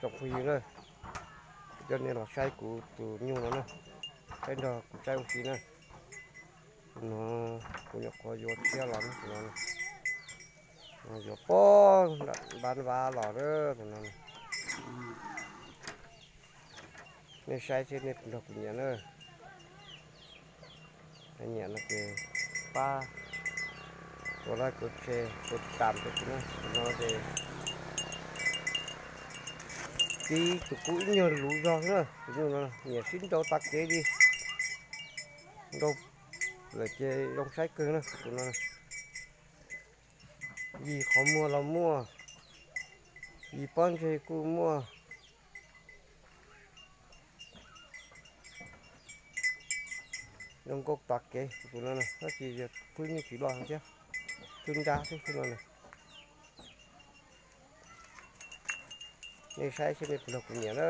Tsoom phooj ywg na, coj nej los saib kuv tus nyuj no na, saib nrog kuv saib ua si na. Tus no kuv nyuam qhuav yuav tshiab los tus no, yuav pob npab npab los tus no. Nej saib thiab nej nrog kuv nyiam na. Nyiam no ces pab ua like, share, tiv tam rau kuv na. Tus no ces tib tus kub ib nyuag lus zog xwb na. Tus nyuj no nyiam sib nrau tas kev li, nrau lawm ces zoo saib kawg na tus no. Yim qhov muag los muaj, yim pob ntseg kuj muaj. Zoo nkauj tas kev tus no, tab sis yog thwb nyuj tsis loj thiab, thwb nrab xwb no. Nej saib seb nej puas nrog kuv nyiam na.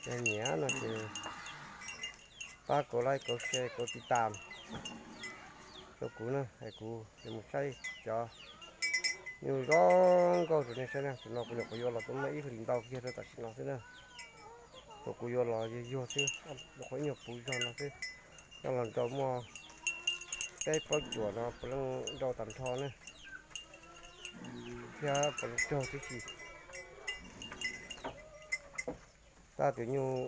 Yog nyiam no ces pab kauv like, kauv share, kauv tiv tam rau kuv na, es kuv yuav mus saib cov nyuj zoo nkauj rau nej saib na. Tus no kuv nyuam qhuav yuav los tau muaj ib hlis ntau kiag rau tam sim no xwb na. Thaum kuv yuav los yuag yuag xwb, nyuam qhuav ib nyuag puv zog no xwb. Coj los nrau muaj peb plaub cuam no puav leej nrau tag nrho na, thiab puav leej raug tib si. Tab tus nyuj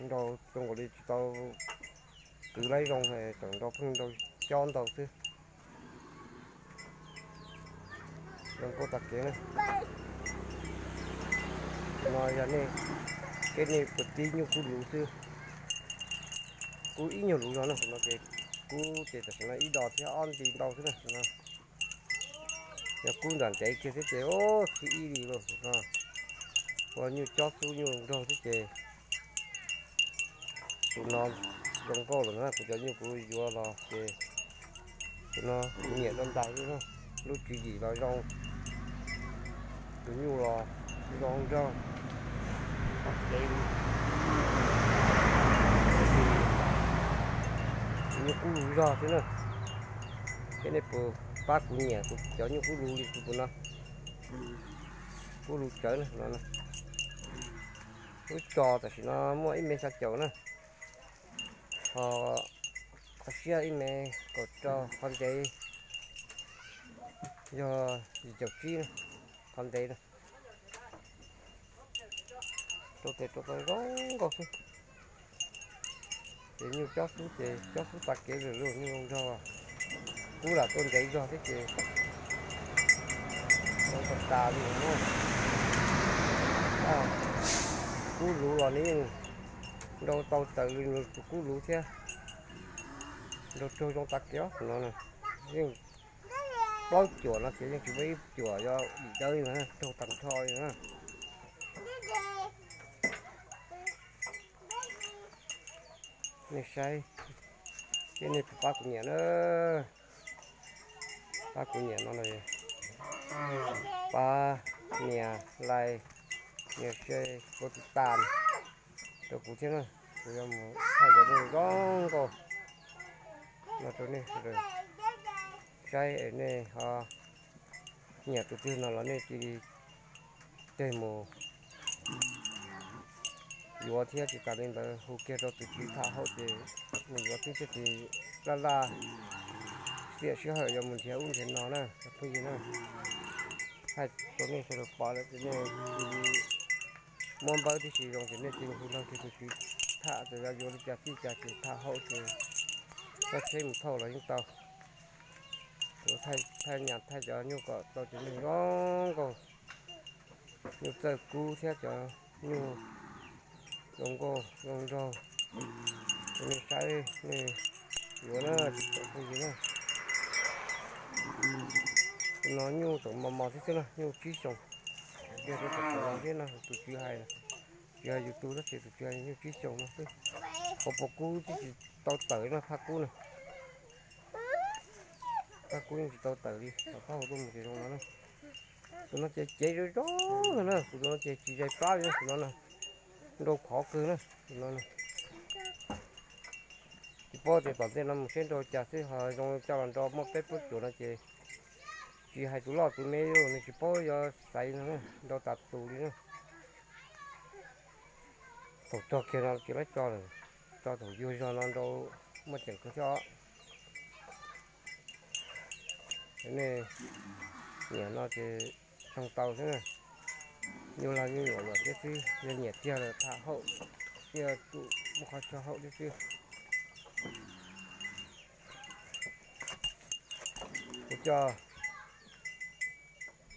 nrau zoo nkaus li tsis tau kwv laib zoo, tseem nrau pheej nrau cob ntau xwb. Zoo nkauj tas kev na. No yog nej, kev nej puas tib nyuj kub luv xwb, kub ib nyuag luv zog na, no ces kub ces tam sim no ib dos thiab ob nti ntau xwb na no. Yog kub nram ntev kiag thiab ces ub txhib ib li lauj no. Ua nyuj cob xub nyuj nraug thiab ces tus no zoo nkauj lawm na. Kuv cov nyuj kuv yuav los ces tus no kuv nyiam rau ntais xwb na. Lub tswv yim los zoo, tus nyuj los zoo nraug, tus nyuj kub luv zog xwb na. Ces nej puas pab kuv nyiam kuv cov nyuj kub luv li kuv tus no, kub luv tsawv na no. Lub tso tam sim no muaj ib me xya caum na, ho qhov siab ib me kaum rau, qhov ntev yog yim caum tsib na, qhov ntev na. Rau tes rau taw zoo nkauj xwb. Ces nyuj cob xub ces cob xub tas kev lawm lauj, nyuj zoo nraug. Kub lam tuaj ntev zog thiab ces zoo tas tas li no. Kub luv los nws yeej nrau tau tawm li tus kub luv thiab. Nrau raug zoo tas kev os no. Yeej plaub cuam no ces yeej tsis muaj ib cuam yog dim dawb li na, raug tag nrho li na. Nej saib, ces nej pab kuv nyiam na, pab kuv nyiam no, pab nias like, nias share, pab tiv tam rau kuv thiab na. Kuv yuav mus thaij cov nyuj zoo nkauj no rau nej sawv daws saib es nej ho nyiam tus twg no los nej cia li tig mus yuav thiab. Tsis tas li ntawd hu kiag rau tus tswv tham hauv ces mus yuav twb txog ces laj laj xiam sij hawm yuav mus nrhiav ub nrhiav no na cov phooj ywg na. Thaij rau nej sawv daws pom lawm ces nej cia li muab npawb tib si zoo ces nej cia li hu nrog kiag tus tswv tham ces yog yuav li cas txij cas ces tham hauv ces txoj tsheb mus thauj los yeej tau. Kuv thaij nyas thaij cov nyuj kom tau cov nyuj zoo nkauj, nyuj txawj kub thiab cov nyuj zoo nkauj zoo nraug rau nej saib nej yuav na, tsis txom phooj ywg na. Tus no nyuj tseem mos mos xwb xwb na, nyuj tsib xyoos, yog rau tom no thiab no tus tswv hais, tsis yog yus tus tab sis tus tswv hais nyuj tsib xyoos no xwb. Qhov puas kub twb tsis tau tawm no, phaj kub na, phaj kub yeej tsis tau tawm li, phaj hauv tuaj mus ces zoo no na. Tus no ces cev zoo zoo no na, tus no ces tsis zais plab li na, tus no na, nrau khov kawg na, tus no na. Tsis paub tias tom ntej no mus seb nrau cas xwb, ho zoo coj los nrau muaj peb plaub cuam no ces Tsis hais tus loj tus me los nws tsis paub yuav xaiv no, nrau tas tus li na. Thaum tso kiag no ces lawv tso lawm, tso thaum yuag zog no nrau muaj ceem kawg thiab os. Nej nyiam no ces tsoo tau xwb na. Nyuj lag nyuj nyuam luam thiab xwb, yog nyiam tiag lawm tham haum, thiaj tsum muaj qhov chaw haum thiab xwb. Kuv coj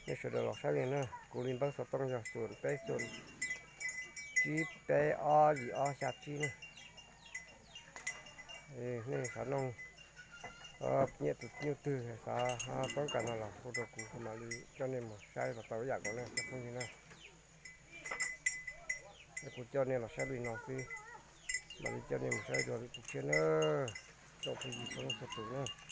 nej sawv daws los saib li na, kuv li npawb xov tooj yog xoom peb xoom tsib peb ob yim ob xya tsib na. Nej xav noog, nyiam tus nyuj twg xav poob kam no los hu rau kuv, kuv mam li coj nej mus saib los tau ib yam nkaus na cov phooj ywg na. Es kuv coj nej los saib li no xwb, mam li coj nej mus saib dua lwm tus tshiab na, tsoom phooj ywg txhua leej txhua tus na.